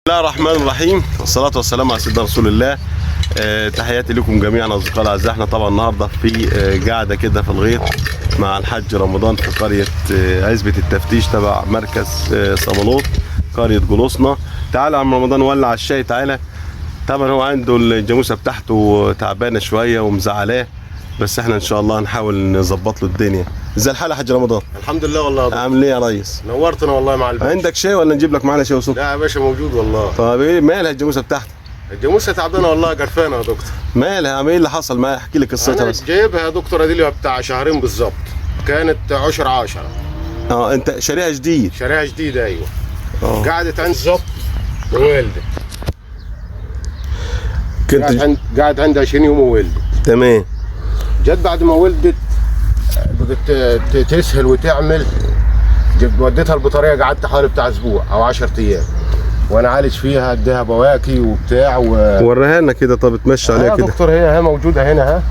الله الرحمن الرحيم، والصلاة والسلام على سيدنا رسول الله. تحياتي لكم جميعا أصدقائي الأعزاء. احنا طبعا النهارده في قاعدة كده في الغيط مع الحاج رمضان في قرية عزبة التفتيش تبع مركز سمالوط، قرية جلوصنا. تعالى يا عم رمضان ولع الشاي، تعالى. طبعا هو عنده الجاموسة بتاعته تعبانة شوية ومزعلاه، بس احنا ان شاء الله هنحاول نظبط له الدنيا. ازاي الحال يا حاج رمضان؟ الحمد لله والله يا دكتور. عامل ايه يا ريس؟ نورتنا والله مع الباشا. عندك شاي ولا نجيب لك معانا شاي وسكر؟ لا يا باشا موجود والله. طب ايه مالها الجاموسة بتاعتك؟ الجاموسة تعبانة والله، قرفانه يا دكتور. مالها يا عم؟ ايه اللي حصل معايا؟ احكي لي قصتها. انا بس جايبها يا دكتور دي لي بتاع شهرين بالظبط، كانت 10 انت شاريها جديد؟ شاريها جديدة ايوه. قعدت عند بالظبط وولدت. كنت قعدت عندها 20 يوم وولدت. تمام. جت بعد ما ولدت بقت تسهل وتعمل. جبت وديتها البطارية، قعدت حوالي بتاع اسبوع او 10 ايام وانا عالج فيها، اديها بواكي وبتاع وريها لنا كده. طب اتمشى عليها يا كده. دكتور هي موجودة هنا. ها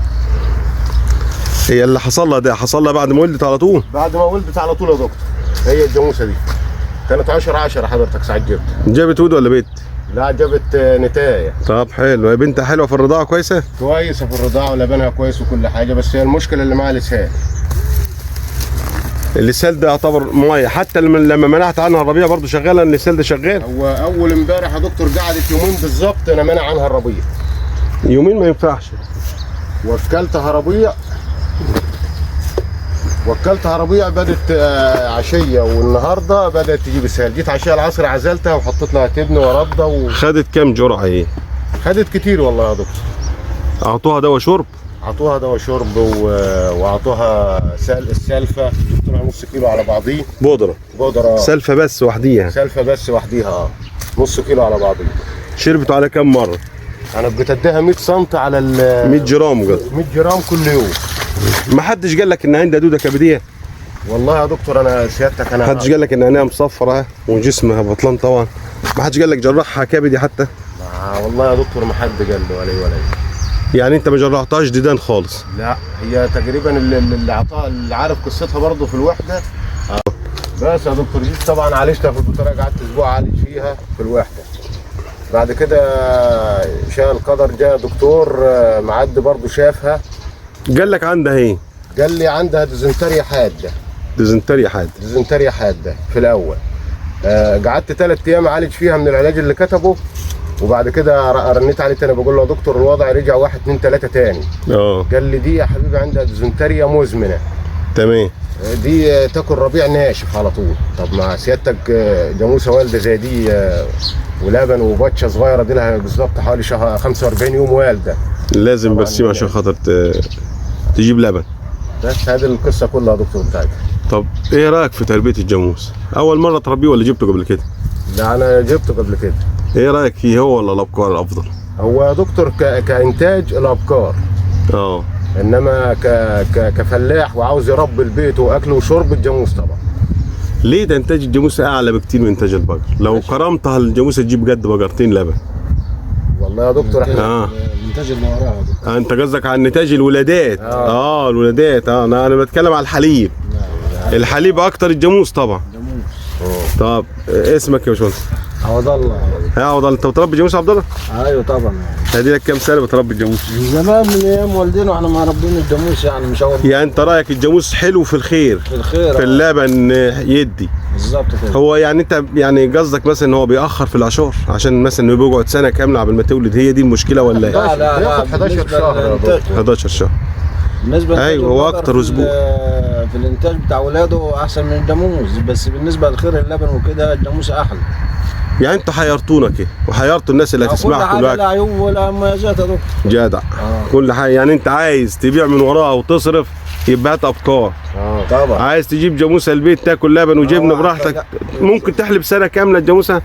هي اللي حصل لها ده حصل لها بعد ما ولدت على طول؟ بعد ما ولدت على طول يا دكتور. هي الجاموسة دي كانت 10 حضرتك ساعة جبت. جابت ود ولا بيت؟ لا جابت نتايه. طب حلو، يا بنت حلوة في الرضاعة كويسة؟ كويسة في الرضاعة ولبنها كويس وكل حاجة، بس هي المشكلة اللي معاها الاسهال. الاسهال ده يعتبر مية، حتى لما منعت عنها الربيع برضو شغالة، الاسهال ده شغال. هو اول امبارح يا دكتور قعدت يومين بالظبط انا منع عنها الربيع. يومين ما ينفعش. وكلتها ربيع، وكلتها ربيع بدت عشية، والنهارده بدات تجيب اسهال. جيت عشية العصر عزلتها وحطيت لها تبن ورده خدت كام جرعة ايه؟ وخدت كتير والله يا دكتور. اعطوها دواء شرب؟ عطوها دواء شرب وعطوها السلفه، جبت لها نص كيلو على بعضيه. بودره. بودره. سلفه بس وحديها. سلفه بس وحديها، نص كيلو على بعضيه. شربته على كام مرة؟ انا بتديها 100 سم على ال 100 جرام كده. 100 جرام كل يوم. ما حدش قال لك ان عندها دوده كبديه؟ والله يا دكتور انا سيادتك انا ما حدش قال لك ان عينيها مصفرة وجسمها بطلان طبعا؟ ما حدش قال لك جرحها كبدي حتى؟ والله يا دكتور ما حد قال له ولا ولا. يعني انت ما جرحتهاش ديدان خالص؟ لا هي تقريبا اللي عطاها اللي عارف قصتها برضه في الوحدة. بس يا دكتور جيت طبعا عالجتها في البطارية، قعدت اسبوع عالج فيها في الوحدة. بعد كده شاء القدر جاء دكتور معدي برضه شافها. قال لك عندها ايه؟ قال لي عندها ديزنتريا حادة. ديزنتريا حادة. ديزنتريا حادة في الاول. قعدت 3 ايام اعالج فيها من العلاج اللي كتبه، وبعد كده رنيت عليه تاني بقول له يا دكتور الوضع رجع 1 2 3 تاني. قال لي دي يا حبيبي عندها ديزنتريا مزمنة. تمام. دي تاكل ربيع ناشف على طول. طب ما سيادتك جاموسه والده زي دي ولبن وباتشه صغيرة دي لها بالظبط حوالي شهر 45 يوم والده. لازم برسيم عشان خاطر تجيب لبن. بس هذه القصة كلها يا دكتور بتاعتها. طب ايه رايك في تربيه الجاموس؟ اول مرة تربيه ولا جبته قبل كده؟ لا انا جبته قبل كده. ايه رايك فيه، هو ولا الابقار الافضل؟ هو يا دكتور كانتاج الابقار. انما كفلاح وعاوز يربي البيت واكله وشرب الجاموس طبعا. ليه ده انتاج الجاموس اعلى بكتير من انتاج البقر؟ لو كرمتها الجاموسة تجيب قد بقرتين لبن. والله يا دكتور احنا الانتاج اللي وراها يا دكتور. انت قصدك على نتاج الولادات؟ الولادات. انا بتكلم على الحليب. الحليب اكتر الجاموس طبعا. جاموس. طب اسمك يا باشمهندس؟ عوض الله. يا عوض الله، انت بتربي جاموس يا عبد الله؟ ايوه طبعا. ادي لك كام سنة بتربي الجاموس؟ من زمان، من ايام والدينا واحنا مربين الجاموس، يعني مش اول. يعني انت رايك الجاموس حلو في الخير؟ في الخير، في اللبن يدي. بالظبط كده. هو يعني انت يعني قصدك مثلا ان هو بيأخر في العشار عشان مثلا انه بيقعد سنة كاملة قبل ما تولد، هي دي المشكلة ولا ايه؟ لا لا لا، بياخد 11 شهر يا دكتور. 11 شهر. بالنسبة ايوه هو اكتر اسبوع. في الانتاج بتاع ولاده احسن من الجاموس، بس بالنسبة لخير اللبن وكده الجاموس احلى. يعني انتوا حيرتونا كده وحيرتوا الناس اللي هتسمعكم دلوقتي. دلوقتي. لا عيوب ولا مميزات يا دكتور. جدع. كل حاجة. يعني انت عايز تبيع من وراها وتصرف يبقى هات ابقار. طبعا. عايز تجيب جاموسه البيت تاكل لبن وجبنه براحتك، ممكن تحلب سنة كاملة الجاموسة.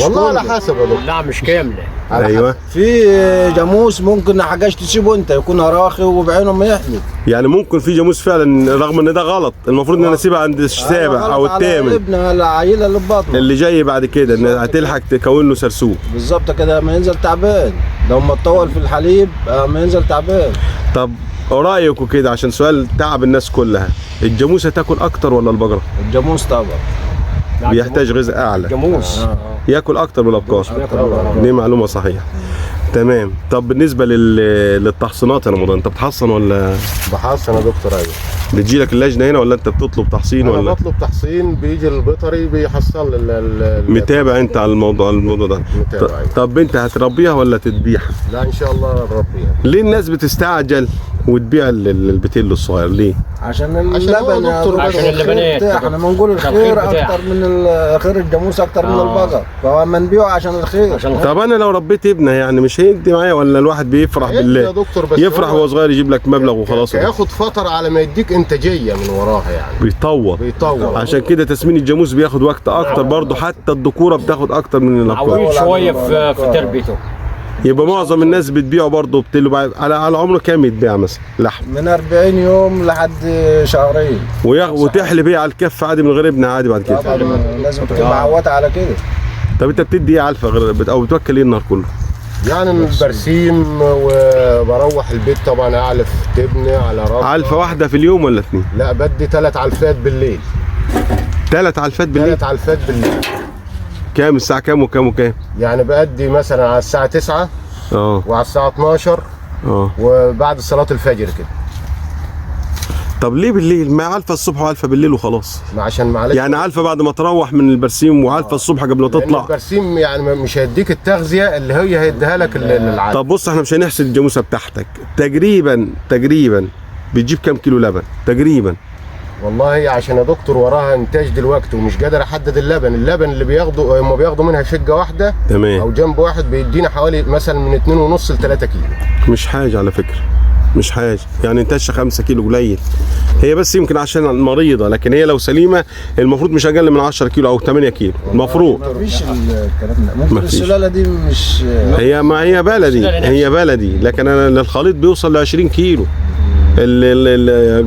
والله على حسب يا دكتور. لا مش كاملة. ايوه في جاموس ممكن حاجاش تسيبه انت، يكون راخي وبعينه ما يحلب. يعني ممكن في جاموس فعلا، رغم ان ده غلط، المفروض ان انا اسيبها عند السابع او الثامن. ابنها العيلة اللي في بطنه اللي جاي بعد كده ان هتلحق تكون له سرسوب. بالظبط كده، ما ينزل تعبان. لو ما تطول في الحليب ما ينزل تعبان. طب رايكم كده عشان سؤال تعب الناس كلها، الجاموسة تاكل اكتر ولا البقرة؟ الجاموس طبعا. بيحتاج غذاء اعلى. جاموس. ياكل اكتر من الابقار. دي معلومة صحيحه. تمام. طب بالنسبة للتحصينات يا رمضان، انت بتحصن ولا؟ بحصن يا دكتور ايوه. بتجيلك اللجنة هنا ولا انت بتطلب تحصين؟ انا ولا بطلب تحصين، بيجي البيطري بيحصل متابع انت على الموضوع ده؟ متابع أيوة. طب انت هتربيها ولا تذبيحها؟ لا ان شاء الله نربيها. ليه الناس بتستعجل وتبيع البتيل الصغير ليه؟ عشان عشان هو اللبن يا دكتور دكتور، عشان اللبنات. احنا بنقول الخير اكتر من خير الجاموس اكتر من البقر، فما نبيعه عشان الخير. عشان طب انا لو ربيت ابنه يعني مش هيدي معايا، ولا الواحد بيفرح هيدي يا بالله؟ دكتور، بس يفرح هو وهو صغير يجيب لك مبلغ وخلاص. هياخد فترة على ما يديك انتاجية من وراها يعني. بيطور. بيطور. عشان كده تسمين الجاموس بياخد وقت اكتر برضه، حتى الذكورة بتاخد اكتر من الابقار. عويل شوية في تربيته. يبقى معظم الناس بتبيعه برضه بتلو على عمره كام يتباع مثلا لحم؟ من 40 يوم لحد شهرين. وتحلب ايه على الكف عادي من غير ابن عادي بعد كده. طبعا لازم تبقى عوضت على كده. طب انت بتدي ايه علفه غير او بتوكل ايه النهار كله؟ يعني البرسيم، وبروح البيت طبعا اعلف تبني على راسي. علفه واحدة في اليوم ولا اتنين؟ لا بدي 3 علفات بالليل. 3 علفات بالليل؟ 3 علفات بالليل. كام الساعة كام وكام وكام؟ يعني بأدي مثلا على الساعة 9 وعلى الساعة 12 وبعد صلاة الفجر كده. طب ليه بالليل؟ ما علفه الصبح وعلفه بالليل وخلاص. ما عشان معلش يعني علفه بعد ما تروح من البرسيم وعلفه الصبح قبل ما تطلع. البرسيم يعني مش هيديك التغذية اللي هي هيديها لك العلف. طب بص، احنا مش هنحسب الجاموسة بتاعتك، تقريبا بتجيب كام كيلو لبن تقريبا؟ والله عشان يا دكتور وراها انتاج دلوقتي ومش قادر احدد اللبن اللي بياخده، هم بياخدوا منها شقه واحدة تمام او جنب واحد، بيدينا حوالي مثلا من 2.5 ل 3 كيلو. مش حاجة على فكرة، مش حاجة يعني، انتاجها 5 كيلو قليل هي، بس يمكن عشان مريضه، لكن هي لو سليمة المفروض مش اقل من 10 كيلو او 8 كيلو المفروض. مفيش الكلام ده، ممكن السلالة دي مش هي، ما هي بلدي، هي بلدي، لكن انا الخليط بيوصل ل 20 كيلو.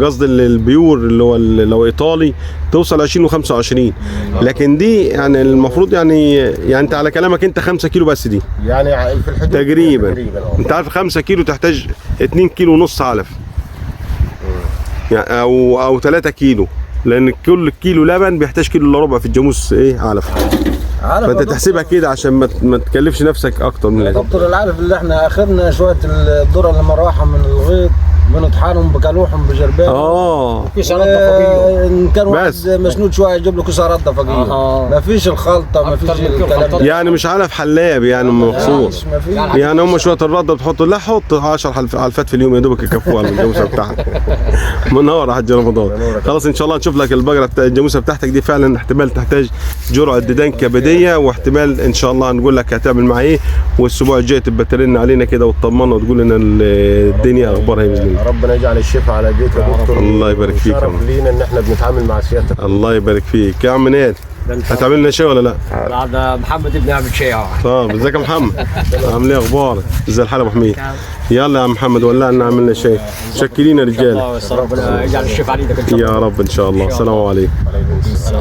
قصد ال pure اللي هو لو ايطالي توصل 20 و25، لكن دي يعني المفروض يعني انت على كلامك انت 5 كيلو بس دي يعني في الحدود تقريبا. انت عارف 5 كيلو تحتاج 2 كيلو ونص علف يعني او 3 كيلو، لان كل كيلو لبن بيحتاج كيلو الا ربع في الجاموس ايه علف. فانت تحسبها كده عشان ما تكلفش نفسك اكتر من اللازم. دكتور العلف اللي احنا اخرنا شوية الذرة اللي مروحة من الغيط بنطحنهم بكالوحهم بجربان. كيس رده فوقيه. ان كان واحد مسنود شوية يجيب له كيس رده فوقيه. ما فيش الخلطة، ما فيش الكلام ده. يعني مش علف حلاب يعني مخصوص. يعني هم شوية الردة بتحطوا، لا حط 10 علفات في اليوم يا دوبك يكفوها الجاموسة بتاعتك. منور يا حاج رمضان. خلاص ان شاء الله نشوف لك البقرة بتاع الجاموسة بتاعتك دي، فعلا احتمال تحتاج جرعة ديدان كبديه، واحتمال ان شاء الله نقول لك هتعمل مع ايه، والاسبوع الجاي تبقى ترن علينا كده وتطمنا وتقول لنا الدنيا اخبارها ايه باذن الله. ربنا يجعل الشفاء على ايديك يا دكتور. الله يبارك فيك. شرف لينا ان احنا بنتعامل مع سيادتك. الله يبارك فيك يا عم ناد. هتعمل لنا شاي ولا لا؟ بعد محمد ابني عامل شاي اهو. طب ازيك يا محمد؟ عامل ايه اخبارك؟ ازي الحال يا ابو حميد؟ يلا يا عم محمد ولع لنا، عملنا شاي. شكلينا رجاله. ربنا يجعل الشفاء على ايدك ان شاء الله. يا رب ان شاء الله. السلام عليكم.